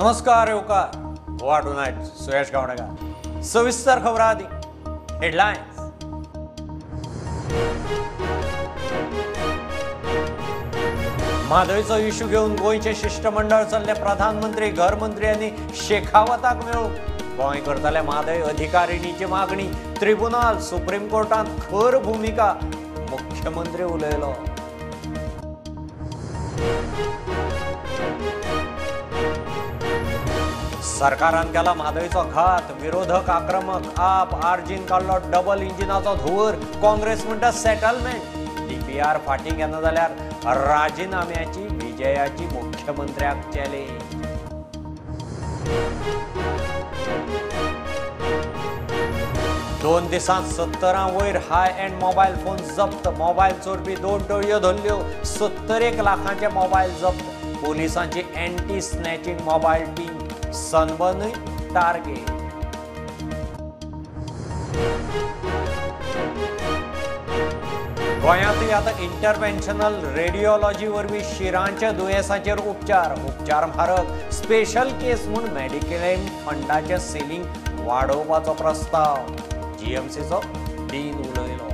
नमस्कार येवकार गोवा टुनायट सुयश गावडेकार. सविस्तर खबरां आदी हेडलायन्स. म्हादयचो इश्यू घेवन गोंयचें शिश्टमंडळ चल्लें प्रधानमंत्री घरमंत्री आनी शेखावताक मेळूंक. गोंय करतले म्हादय अधिकारिणीची मागणी. त्रिबुनाल सुप्रीम कोर्टांत खर भुमिका. मुख्यमंत्री उलयलो. सरकारान केला म्हादयचो घात. विरोधक आक्रमक. आप आरजीन काडलो डबल इंजिनाचो धुंवर. काँग्रेस म्हणटा सेटलमेंट. डीपीआर फाटीं घेना जाल्यार राजिनाम्याची विजयाची मुख्यमंत्र्याक चॅलेंज. दोन दिसांत 70 वयर हाय एंड मोबायल फोन जप्त. मोबायल चोरपी 2 टोळयो धरल्यो. 71 लाखांचे मोबायल जप्त. पोलिसांची एंटी स्नॅचिंग मोबायल टीम सनबर्नूय टार्गेट. गोंयांतूय आतां इंटरव्हेन्शनल रेडिओलॉजी वरवीं शिरांच्या दुयेंसाचेर उपचार. उपचार म्हारग. स्पेशल केस म्हूण मेडिक्लेम फंडाचें सिलींग वाडोवपाचो प्रस्ताव. जीएमसीचो डीन उलयलो.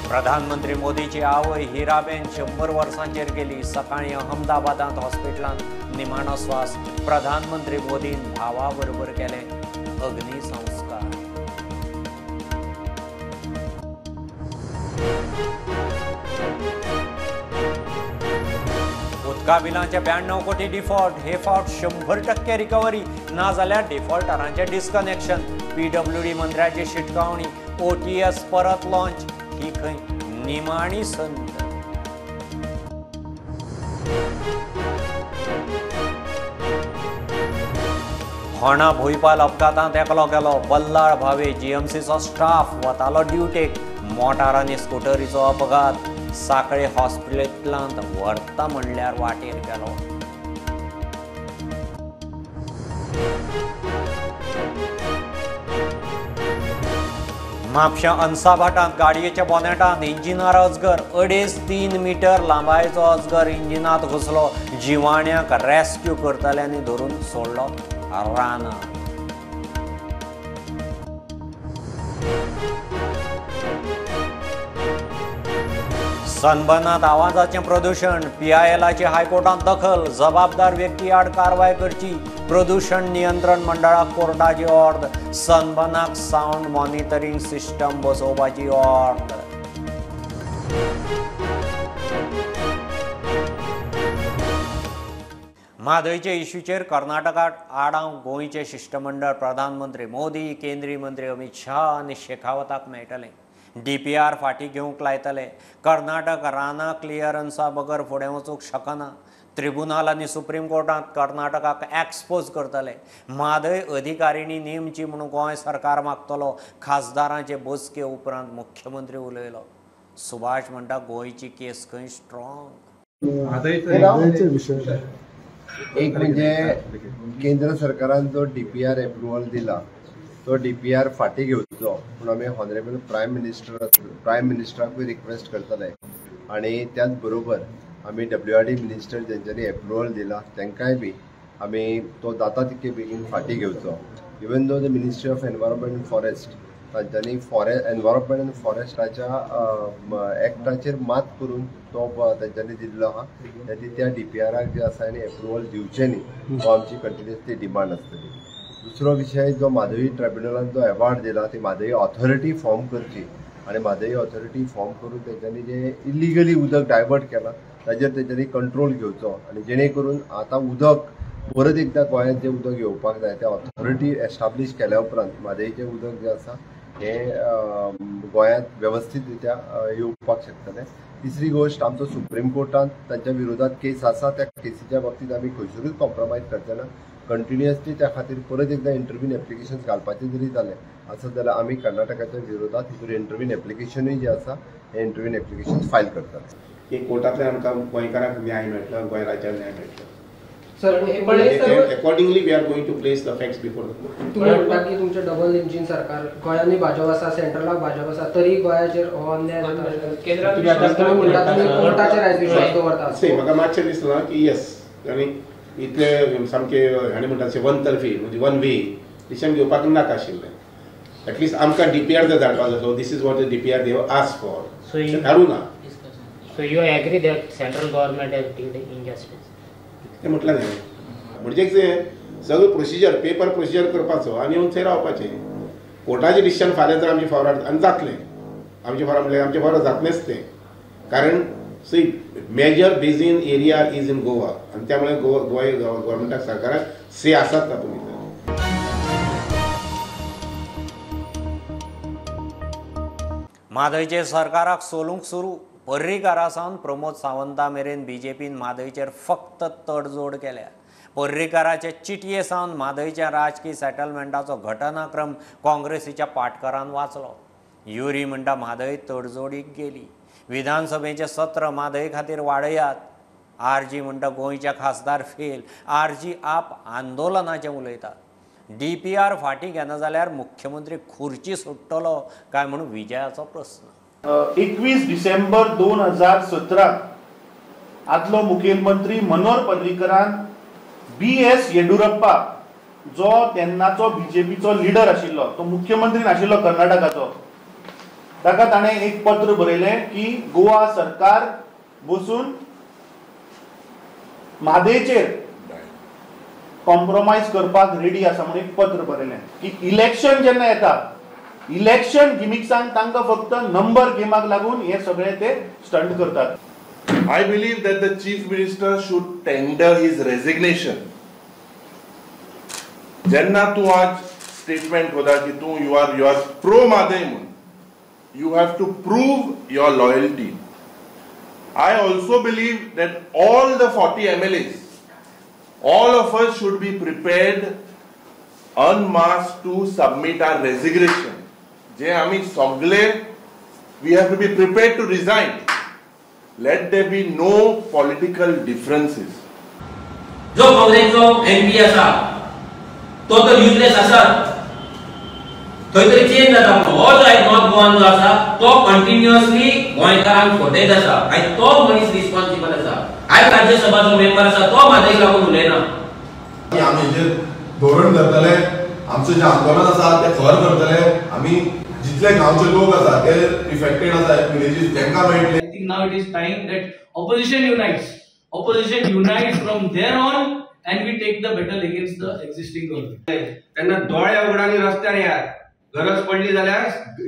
प्रधानमंत्री मोदीची आवय हिराबेन 100 वर्सांचेर गेली. सकाळीं अहमदाबादांत हॉस्पिटलांत निमाणो स्वास. प्रधानमंत्री मोदीन भावा बरोबर केले अग्निसंस्कार. उदका बिलांचे 92 कोटी डिफॉल्ट. हे फावट 100% रिकव्हरी ना जाल्यार डिफॉल्टरांचें डिस्कनेक्शन. पीडब्ल्यूडी मंत्र्याची शिटकावणी. ओटीएस परत लॉन्च. ही खंय निमाणी संद. होणा भुंयपाल अपघातांत एकलो गेलो. बल्लाळ भावे जीएमसीचो स्टाफ वतालो ड्युटेक. मोटार आनी स्कुटरीचो अपघात. साखळे हॉस्पिटलांत व्हरता म्हणल्यार वाटेर गेलो. म्हापश्यां अन्साभाटांत गाडयेच्या बोनेटांत इंजिनार अजगर. 2.5-3 मिटर लांबायेचो अजगर इंजिनांत घुसलो. जिवाण्याक रेस्क्यू करतल्यांनी धरून सोडलो रानांत. सनबर्नांत आवाजाचें प्रदुशण. पीआयएलाची हायकोर्टांत दखल. जबाबदार व्यक्ती आड कारवाय करची. प्रदुशण नियंत्रण मंडळाक कोर्टाची ऑर्द. सनबर्नाक सावंड मॉनिटरींग सिस्टम बसोवपाची ऑर्द. म्हादयचे इश्यूचेर कर्नाटकात आडाव गोंयचें शिश्टमंडळ प्रधानमंत्री मोदी, केंद्रीय मंत्री अमित शाह आनी शेखावताक मेळटलें. डीपीआर फाटीं घेवंक लायतले. कर्नाटक रानां क्लियरन्सा बगर फुडें वचूंक शकना. त्रिबुनाल आनी सुप्रीम कोर्टांत कर्नाटकाक एक्सपोज करतले. म्हादय अधिकारिणी नेमची म्हणून गोंय सरकार मागतलो. खासदारांचे बसके उपरांत मुख्यमंत्री उलयलो. सुभाष म्हणटा गोंयची केस खंय स्ट्रॉंग. एक म्हणजे केंद्र सरकारान जो डीपीआर एप्रुवल दिला तो डीपीआर फाटीं घेवचो पूण आमी ऑनरेबल प्रायम मिनिस्टराकूय रिक्वेस्ट करतले आनी त्याच बरोबर आमी डब्ल्यूआरडी मिनिस्टर जेंच्यांनी एप्रुवल दिला तांकांय बी आमी तो जाता तितके बेगीन फाटीं घेवचो. Even though the ministry of environment and forest तांच्यांनी एनवायरमेंट एंड फॉरेस्टाच्या एक्टाचेर मात करून तो तांच्यांनी दिल्लो आहा. त्या डीपीआराक जे आसा आनी एप्रुवल दिवचें न्ही तो आमची कंटिन्युअसली डिमांड आसतली. दुसरो विशय जो म्हादय ट्रायब्युनलान जो एवॉर्ड दिला ती म्हादय ऑथॉरिटी फॉर्म करची आनी म्हादय ऑथॉरिटी फॉर्म करून तेंच्यांनी जे इलिगली उदक डायवर्ट केलां ताजेर तेंच्यांनी कंट्रोल घेवचो आनी जेणे करून आतां उदक परत एकदां गोंयांत जें उदक येवपाक जाय त्या ऑथॉरिटी एस्टाब्लीश केल्या उपरांत म्हादयचें उदक जें आसा हें गोंयांत वेवस्थीत रित्या येवपाक शकतलें. तिसरी गोश्ट आमचो सुप्रीम कोर्टांत तांच्या विरोधात केस आसा. त्या केसीच्या बाबतींत आमी खंयसरूच कॉम्प्रोमायज करचे ना. कंटिन्युअसली त्या खातीर परत एकदां इंटरव्हीन एप्लिकेशन्स घालपाचें जरी जालें आसत जाल्यार आमी कर्नाटकाच्या विरोधात हितून इंटरव्हीन एप्लिकेशनूय जें आसा हें इंटरव्हीन एप्लिकेशन फायल करतले. की कोर्टांतल्यान आमकां गोंयकारांक न्याय मेळटलो, गोंय राज्याक न्याय मेळटलो. Sir, accordingly we are going to place the facts before the court. तुम्ही म्हणता की तुमचे डबल इंजिन सरकार, गोंयांनी भाजप आसा, सेंट्रलाक भाजप आसा, तरी गोंयाचेर हो अन्याय जाता. तुम्ही म्हणटा तुमी कोर्टाचेर आयज विश्वास दवरता. सी, म्हाका मातशें दिसलां की येस, आनी इतले सामके हाणें म्हणटा वन तर्फी म्हणजे वन वे डिसिजन घेवपाक नाका आशिल्लें. एटलिस्ट आमकां डीपीआर जर धाडपाक जातो, this is what the DPR they ask for, धाडूं ना. So you agree that central government has did injustice? तें म्हटलें न्ही, म्हणजे कितें सगळें प्रोसिजर पेपर प्रोसिजर करपाचो आनी येवन थंय रावपाचें. कोर्टाचें डिसिजन फाल्यां जर आमचें फावरार आनी जातलें, आमचें फावरार म्हणल्यार आमचें फावरार जातलेंच तें, कारण see major basin area is in Goa आनी त्यामुळे गोवा गोंय गव्हर्मेंटाक सरकाराक से आसात तातूंत भितर. म्हादयचेर सरकाराक सोलूंक सुरू. पर्रीकारा सावन प्रमोद सावंता मेरेन बीजेपीन म्हादयचेर फक्त तडजोड केल्या. पर्रीकाराचे चिटये सावन म्हादयच्या राजकी सेटलमेंटाचो घटनाक्रम काँग्रेसीच्या पाटकरान वाचलो. युरी म्हणटा म्हादय तडजोडीक गेली. विधानसभेचें सत्र म्हादय खातीर वाडयात. आरजी म्हणटा गोंयच्या खासदार फेल. आरजी आप आंदोलनाचें उलयतात. डीपीआर फाटीं घेना जाल्यार मुख्यमंत्री खुर्ची सोडटलो काय म्हूण विजयाचो प्रस्न. 21 डिसेंबर 2017 आदलो मुखेलमंत्री मनोहर पर्रीकरान BS Yediyurappa जो तेन्नाचो बीजेपीचो लिडर आशिल्लो, तो मुख्यमंत्री नाशिल्लो कर्नाटकाचो, ताका ताणें एक पत्र बरयलें की गोवा सरकार बसून म्हादयचेर कॉम्प्रोमायज करपाक रेडी आसा म्हणून एक पत्र बरयलें. की इलेक्शन जेन्ना येता, इलेक्शन गिमिक्सान तांकां फक्त नंबर गेमाक लागून हे सगळे ते स्टंट करतात. I believe that the chief minister should tender his resignation. जेन्ना तूं आज स्टेटमेंट कोता की तूं you are pro Mhadei म्हूण, you have to prove your loyalty. I also believe that all the 40 MLAs, all of us should be prepared en masse to submit our resignation. जे आमी सगळे we have to be prepared to resign. Let there be no political differences. जो काँग्रेसचो MP आसा तो तर useless आसा, थंय तरी change जाता. हो जो आयज नॉर्थ गोवान जो आसा तो कंटिन्युअसली गोंयकारांक फटयत आसा. आयज तो मनीस रिस्पॉन्सिबल आसा. आयज राज्यसभाचो मेंबर आसा तो म्हादयक लागून उलयना. आमी हेजेर धोरण करतले, आमचें जें आंदोलन आसा तें खर करतले. आमी जितले गांवचे लोक आसा ते इफेक्टेड आसा विलेजीस तांकां मेळटले. I think now it is time that opposition unites. Opposition unites from there on and we take the battle against the existing government. तेन्ना दोळे उगडा आनी रस्त्यार येयात. गरज पडली जाल्यार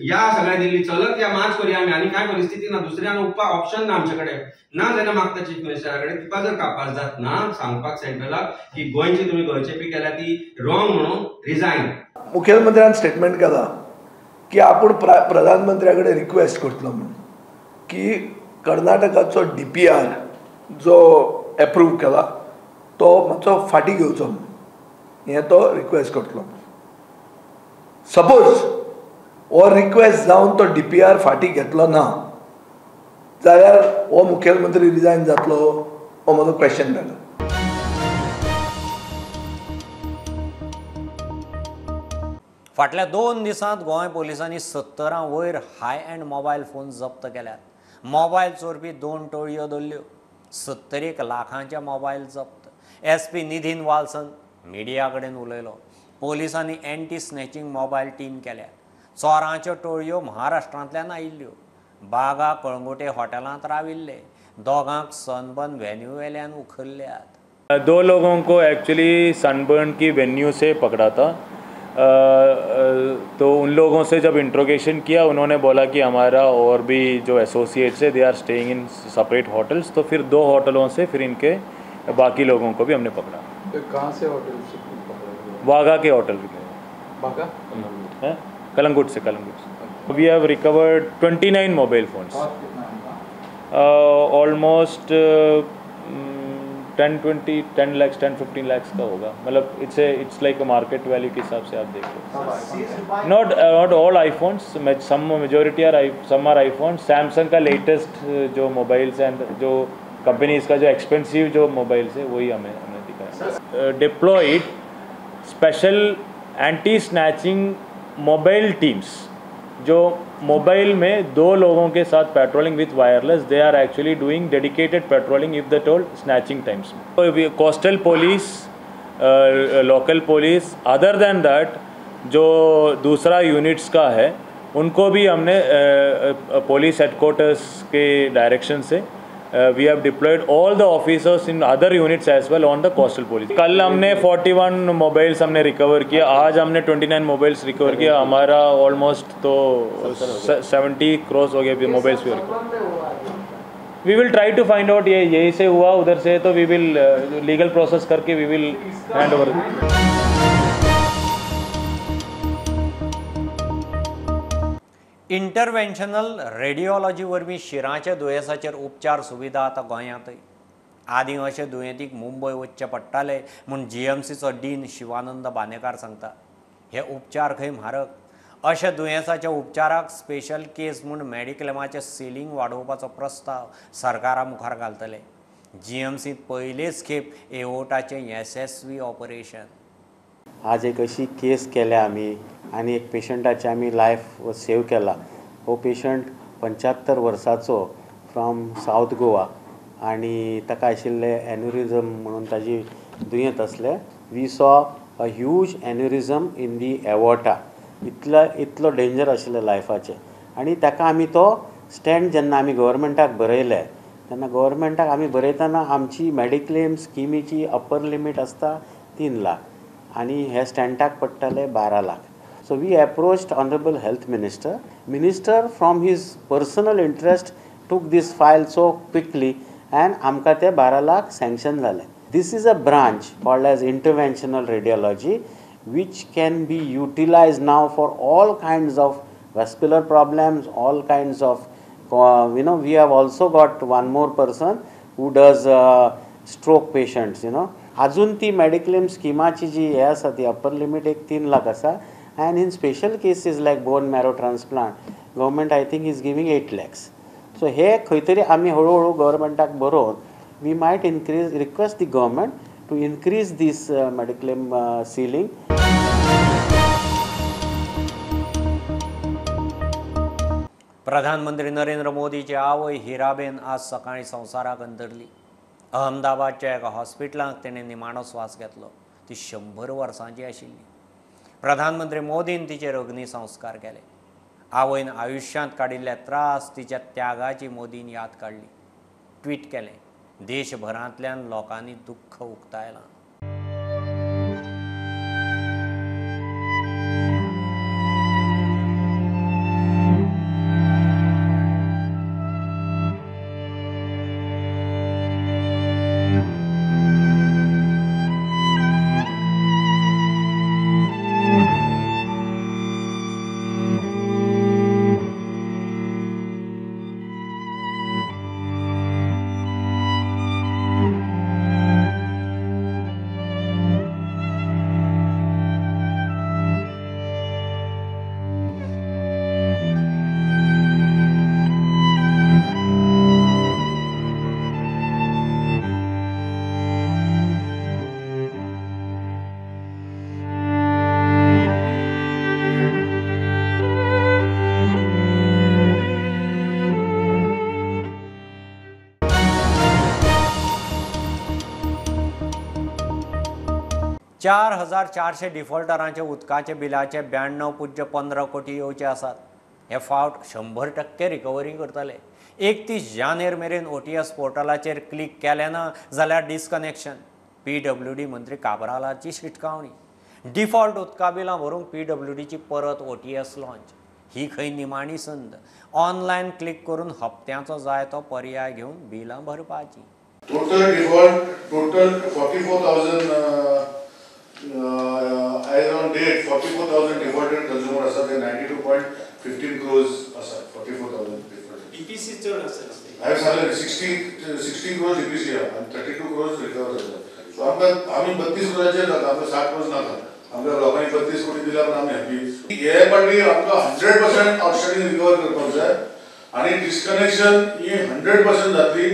या सगळ्या दिल्ली चलत या मार्च करूया आमी. आनी कांय परिस्थिती ना, दुसऱ्यान उपाय ऑप्शन ना आमचे कडेन. ना जाल्यार मागता चीफ मिनिस्टरा कडेन, तुका जर कापास जात ना सांगपाक सेंट्रलाक की गोंयची तुमी गोंयचे पी केल्या ती रॉंग म्हणून रिजायन. मुखेलमंत्र्यान स्टेटमेंट केला की आपूण प्रधानमंत्र्या कडेन रिक्वेस्ट करतलो म्हणून की कर्नाटकाचो डीपीआर जो एप्रूव केला तो मातसो फाटीं घेवचो म्हणून हें तो रिक्वेस्ट करतलो. सपोज हो रिक्वेस्ट जावन तो डीपीआर फाटीं घेतलो ना जाल्यार हो मुखेलमंत्री रिजायन जातलो हो म्हजो क्वेश्चन जालो. फाटल्या 2 दिसांत गोंय पोलिसांनी 70 वयर हाय एंड मोबायल फोन जप्त केल्यात. मोबायल चोरपी 2 टोळयो धरल्यो. 71 लाखांचे मोबायल जप्त. एसपी निधीन वाल्सन मिडिया कडेन उलयलो. पोलिसांनी एंटी स्नॅचिंग मोबायल टीम केल्या. चोरांच्यो टोळयो महाराष्ट्रांतल्यान आयिल्ल्यो. बागा कळंगुटे हॉटेलांत राविल्ले. दोगांक सनबर्न व्हेन्यू वेल्यान उखल्ल्यात. 2 लोगों को एक्चुअली सनबर्न की वेन्यू से पकड़ा था. तो उन लोगों से जब इंट्रोगेशन किया उन्होंने बोला कि हमारा और भी जो एसोसिएट्स है they are staying in separate hotels. तो फिर 2 होटलों से फिर इनके बाकी लोगों को भी हमने पकड़ा. तो कहाँ से होटल से पकड़ा? बागा के होटल। बागा है कलंगुट से। कलंगुट से we have recovered 29 mobile phones. Almost 10 lakhs, 10-15 lakhs का होगा. मतलब it's like a market value K हिसाब से आप देख लो. Not not all iPhones, some majority are some are iPhone. Samsung का लेटेस्ट जो मोबाइल्स एंड जो कंपनीज का जो एक्सपेंसिव जो मोबाइल्स है वही हमें दिखाया. Deployed special anti snatching mobile teams, जो मोबाइल में 2 लोगों के साथ patrolling with wireless, they are actually doing dedicated patrolling if the toll snatching times. Coastal police, local police, other than that जो दूसरा यूनिट्स का है उनको भी हमने police headquarters K direction Se we have deployed all the officers in other units as well on the coastal police. कल हमने 41 mobiles हमने recover किया, आज हमने 29 मोबाइल्स रिकवर किया। हमारा ऑलमोस्ट तो 70 क्रॉस हो गया मोबाइल्स भी recover. We will try to find out ये यही से हुआ उधर से, तो we will legal process करके we will hand over. Interventional radiology वरवीं शिरांच्या दुयेंसाचेर उपचार सुविधा आतां गोंयांतय. आदीं अशे दुयेंतीक मुंबय वचचें पडटालें म्हूण जीएमसीचो डीन शिवानंद बांदेकार सांगता. हे उपचार खंय म्हारग. अशा दुयेंसाच्या उपचाराक स्पेशल केस म्हूण मेडिक्लेमाचें सिलींग वाडोवपाचो प्रस्ताव सरकारा मुखार घालतले. जीएमसींत पयलेच खेप एओटाचें येसस्वी ऑपरेशन. आज एक अशी केस केल्या आमी आनी एक पेशंटाचे आमी लायफ सेव केला. हो पेशंट 75 वर्साचो फ्रॉम सावथ गोवा आनी ताका आशिल्लें एन्युरिजम म्हणून ताजी दुयेंत आसलें. We saw a huge aneurysm in the aorta. इतलो डेंजर आशिल्लें लायफाचें आनी ताका आमी तो स्टँड जेन्ना आमी गव्हर्मेंटाक बरयलें तेन्ना गव्हर्मेंटाक आमी बरयतना आमची मेडिक्लेम स्किमीची अप्पर लिमीट आसता 3 लाख आनी हे स्टँडाक पडटाले 12 lakh. So we approached honourable health minister. Minister from his personal interest took this file so quickly and आमकां ते 12 लाख सँक्शन जाले. This is a branch called as interventional radiology which can be utilized now for all kinds of vascular problems, all kinds of, you know, we have also got one more person who does stroke patients, you know. अजून ती mediclaim स्किमाची जी हे आसा ती upper limit एक 3 लाख आसा and in special cases like bone marrow transplant government I think is giving 8 lakhs. So हे खंय तरी आमी हळूहळू गव्हर्मेंटाक बरोवन we might increase, request the government to increase this mediclaim ceiling. प्रधानमंत्री नरेंद्र मोदीची आवय हिराबेन आज सकाळी संवसाराक अंतरली. अहमदाबादच्या एका हॉस्पिटलांत तिणें निमाणो स्वास घेतलो. ती 100 वर्सांची आशिल्ली. प्रधानमंत्री मोदीन तिचेर अग्निसंस्कार केले. आवयन आयुष्यांत काडिल्ले त्रास, तिच्या त्यागाची मोदीन याद काडली. ट्वीट केलें, देशभरांतल्यान लोकांनी दुख्ख उक्तायलां. चार 4,400 डिफॉल्टरांचे उदकाचे बिलाचे 92.15 कोटी येवचे आसात. हे फावट 100% रिकवरी करतले. 31 जानेर मेरेन OTS पोर्टलाचेर क्लिक केलें ना जाल्यार डिस्कनेक्शन. PWD मंत्री काब्रालाची शिटकावणी. डिफॉल्ट उदका बिलां भरूंक PWDची परत OTS launch. ही खंय निमाणी संद. ऑनलायन क्लिक करून हप्त्यांचो जाय तो पर्याय घेवन बिलां भरपाची. Total default total 44,000 as on date 44,000 defaulted consumer आसा ते 92.15 crores आसा. 44,000 defaulted. DPC चड आसा. हांवें सांगलें 16 crores DPC आसा आनी 32 crores recover जाता. सो आमकां आमी 32 crores जाता, आमकां 60 crores नाका. आमकां लोकांनी 32 कोटी दिल्या पण आमी हॅपी. हे पाटी आमकां 100% आउटस्टँडिंग रिकवर करपाक जाय आनी डिस्कनेक्शन ही 100% जातली.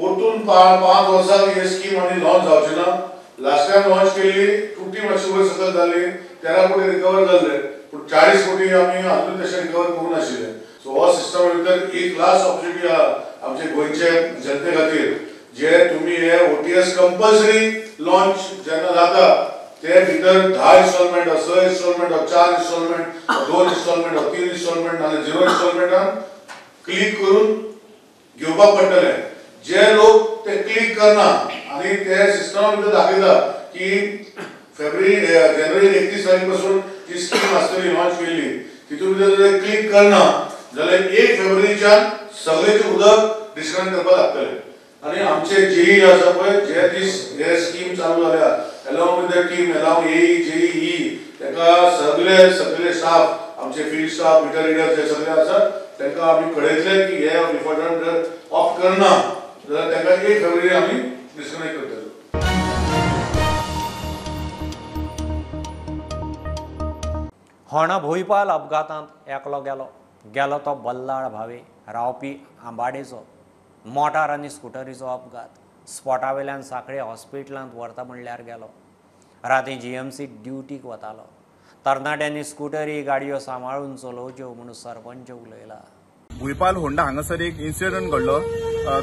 परतून 5 वर्सां ही स्कीम आनी लॉन्च जावची ना. लास्ट टायम लॉन्च केल्ली तुटी मातशी वयर सकयल जाली 13 कोटी रिकवर जाल्ले पूण 40 कोटी आमी अजून तशें रिकवर करूंक नाशिल्ले. सो हो सिस्टमा भितर एक लास्ट ऑपॉर्च्युनिटी आहा आमचे गोंयचे जनते खातीर जे तुमी हे OTS compulsory launch जेन्ना जाता ते भितर 10 instalment 6 instalment 4 instalment 2 instalment 3 instalment नाल्यार 0 इन्स्टॉलमेंटान क्लिक करून घेवपाक पडटलें. जे लोक ते क्लिक करना आनी ते सिस्टमा भितर दाखयता की फेब्रुवारी जानेवारी 31 तारीख पासून जी स्कीम आसतली लॉन्च केल्ली तितून भितर जर क्लिक करना जाल्यार 1 फेब्रुवारीच्यान सगळेचें उदक डिस्कनेक्ट करपाक लागतलें. आनी आमचे जेई आसा पळय जे दीस हे स्कीम चालू जाल्या along with the team along AE JE तांकां सगळे सगळे स्टाफ आमचे फील्ड स्टाफ मिटर रिडर जे सगळे आसात तांकां आमी कळयतले की हे डिफॉल्टर जर ऑप्ट करना जाल्यार तांकां 1 फेब्रुवारी आमी डिस्कनेक्ट करतले. होणा भुंयपाल अपघातांत एकलो गेलो गेलो तो बल्लाळ भावे रावपी आंबाडेचो. मोटार आनी स्कुटरीचो अपघात. स्पॉटा वयल्यान सांखळे हॉस्पिटलांत व्हरता म्हणल्यार गेलो. राती GMC ड्युटीक वतालो. तरणाट्यांनी स्कुटरी गाडयो सांबाळून चलोवच्यो म्हणून सरपंच उलयला. भुंयपाल होंडा हांगासर एक इन्सिडंट घडलो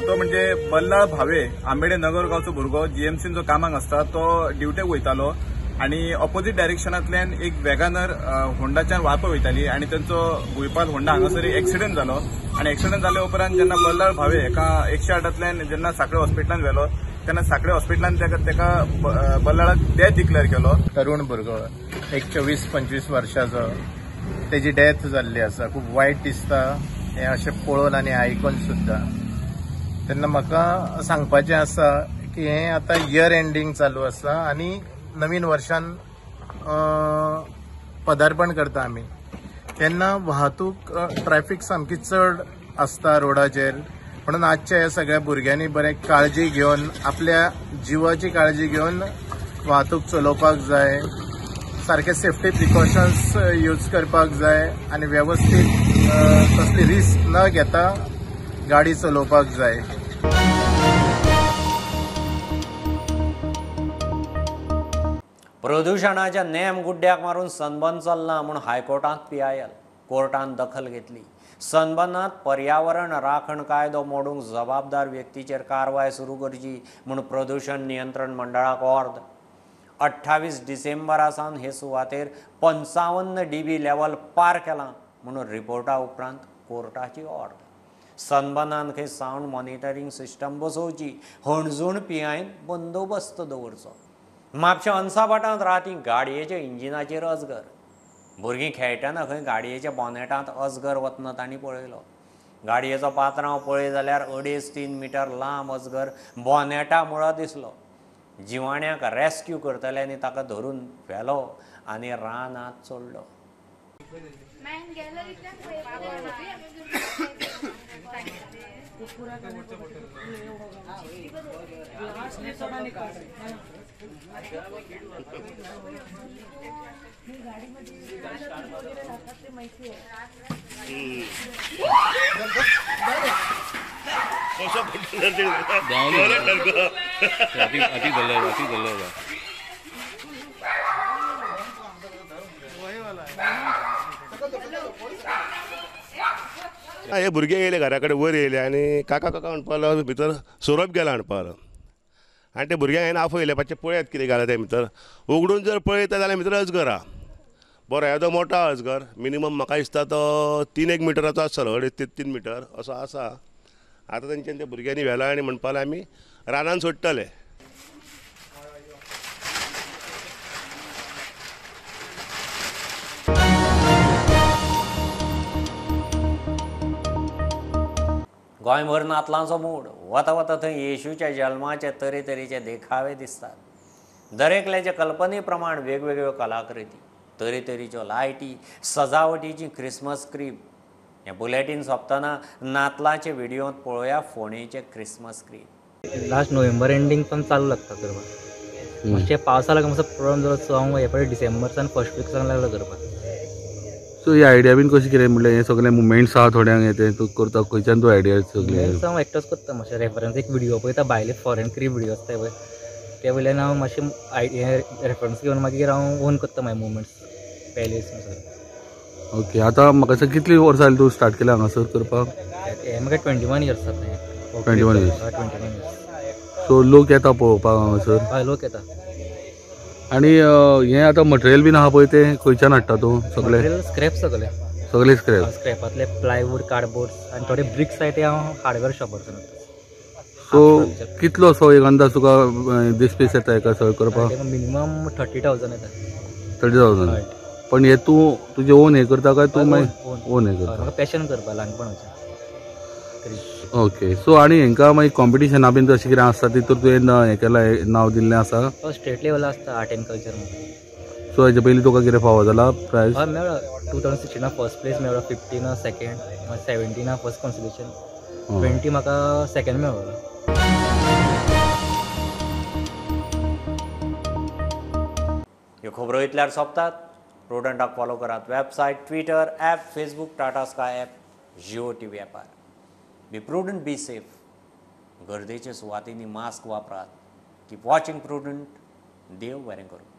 तो म्हणजे बल्लाळ भावे आंबेडे नगर गांवचो भुरगो GMCन जो कामाक आसता तो ड्युटेक वयतालो आनी ऑपोजीट डायरेक्शनांतल्यान एक वेगानर होंडाच्यान वापो वयताली आनी तांचो भुंयपाल होंडा हांगासर एक्सिडंट जालो आनी एक्सिडंट जाले उपरांत जेन्ना बल्लाळ भावे एका 108तल्यान जेन्ना सांखळे हॉस्पिटलान व्हेलो तेन्ना सांखळे हॉस्पिटलान ताका बल्लाळाक डेथ डिक्लेअर केलो. तरुण भुरगो एक 24-25 वर्षाचो तेजी डेथ जाल्ली आसा. खूब वायट दिसता हें अशें पळोवन आनी आयकून सुद्दां. तेन्ना म्हाका सांगपाचें आसा की हें आतां इयर एंडींग चालू आसा आनी नवीन वर्षान पदार्पण करता आमी तेन्ना वाहतूक ट्रॅफिक सामकी चड आसता रोडाचेर. म्हणून आजच्या ह्या सगळ्या भुरग्यांनी बरें काळजी घेवन आपल्या जिवाची काळजी घेवन वाहतूक चलोवपाक जाय. सारके सेफ्टी प्रिकॉशन्स यूज करपाक जाय आनी वेवस्थीत कसली रिस्क न घेता गाडी चलोवपाक जाय. प्रदुशणाच्या नेम गुड्ड्याक मारून सनबर्न चलना म्हूण हायकोर्टांत PIL कोर्टान दखल घेतली. सनबर्नांत पर्यावरण राखण कायदो मोडूंक जबाबदार व्यक्तीचेर कारवाय सुरू करची म्हूण प्रदुशण नियंत्रण मंडळाक ऑर्द. 28 डिसेंबरा सावन हे सुवातेर 55 dB level पार केलां म्हणून रिपोर्टा उपरांत कोर्टाची ऑर्द. सनबर्नांत खंय सावंड मॉनिटरींग सिस्टम बसोवची. हणजूण PIन बंदोबस्त दवरचो. म्हापशें अन्साभाटांत राती गाडयेच्या इंजिनाचेर अजगर. भुरगीं खेळटना खंय गाडयेच्या बॉनेटांत अजगर वतना तांणी पळयलो. गाडयेचो पात्रांव पळय जाल्यार 2.5-3 मिटर लांब अजगर बॉनेटा मुळा दिसलो. जिवाण्याक रेस्क्यू करतल्यांनी ताका धरून व्हेलो आनी रानांत सोडलो. हे भुरगे येयले घरा कडेन वयर येयले आनी काका काका म्हणपाक लागलो भितर सोरोप गेला म्हणपाक लागलो आनी ते भुरग्यांक हांवें आपयले मातशें पळयात कितें घाला तें भितर. उगडून जर पळयता जाल्यार भितर अजगर आहा. बरो येदो मोठो अजगर मिनिमम म्हाका दिसता तो 3-1 मिटराचो आसतलो, 2.5 ते 3 मिटर असो आसा. आतां तेंच्यानी त्या भुरग्यांनी व्हेला आनी म्हणपाक लागले आमी रानान सोडटले. गोंयभर नातलांचो मूड. वता वता थंय येशूच्या जल्माचे तरेतरेचे देखावे दिसतात. दरेकल्याच्या कल्पने प्रमाण वेगवेगळ्यो कलाकृती, तरेतरेच्यो लायटी, सजावटीची क्रिसमस क्रीब. हें बुलेटीन सोंपतना नातलाचे व्हिडियोंत पळोवया फोंडेचे Christmas crib. Last November ending पण चालू लागता करपाक. मातशें पावसा लागून मातसो प्रॉब्लम जालो सो हांव हे पळय डिसेंबरसान फर्स्ट वीक सावन लागलो करपाक. सो ही आयडिया बीन कशी कितें म्हणल्यार हे सगळे मुवमेंट्स आहा थोड्यांक हे ते तूं करता खंयच्यान तूं आयडिया सगळे? हांव एकटोच करता मातशें रेफरन्स एक व्हिडियो पळयता भायले फॉरेन क्रीब व्हिडियो आसता पळय ते वयल्यान हांव मातशें हें रेफरन्स घेवन मागीर हांव ओन करता मागीर मुवमेंट्स पॅलेस सगळें. ओके, आतां म्हाका सांग कितली वर्सां जाली तूं स्टार्ट केलें हांगासर करपाक? हें म्हाका 21 इयर्स जाता. 21 इयर्स. 21 इयर्स. सो लोक येता पळोवपाक हांगासर? हय, लोक येता. आनी हें आतां मटेरियल बीन आहा पळय तें खंयच्यान हाडटा तूं सगळें? स्क्रॅप सगळें. सगळे स्क्रॅप? स्क्रॅपांतले प्लायवूड, कार्डबोर्ड्स आनी थोडे ब्रिक्स आहाय ते हांव हार्डवेअर शॉपारसून हाडटा. सो कितलो असो एक अंदाज तुका दीस पीस येता एका सगळें करपाक? मिनिमम 30,000 येता. 30,000. पण हे तूं तुजें ओन हें करता काय तूं मागीर ओन हें करता? म्हाका पॅशन करपा ल्हानपणाचें. ओके, सो आनी हेंकां मागीर कॉम्पिटिशना बीन तशें कितें आसता तितूर तुवें हें केलां, नांव दिल्लें आसा? स्टेट लेवला आसता आर्ट एंड कल्चर म्हणून. सो हेजे पयलीं तुका कितें फावो जाला प्रायज? हय मेळ्ळो. 2016 फर्स्ट प्लेस मेळ्ळो, 15 सेकेंड, 17 फर्स्ट कॉन्सुलेशन, 20 म्हाका सेकेंड मेळ्ळो. ह्यो खबरो इतल्यार सोंपतात. प्रुडंटाक फॉलो करात website, Twitter, app, Facebook, Tata Sky app, Jio TV ॲपार. Be prudent, be safe. गर्देच्या सुवातींनी मास्क वापरात. Keep watching Prudent. देव बरें करूं.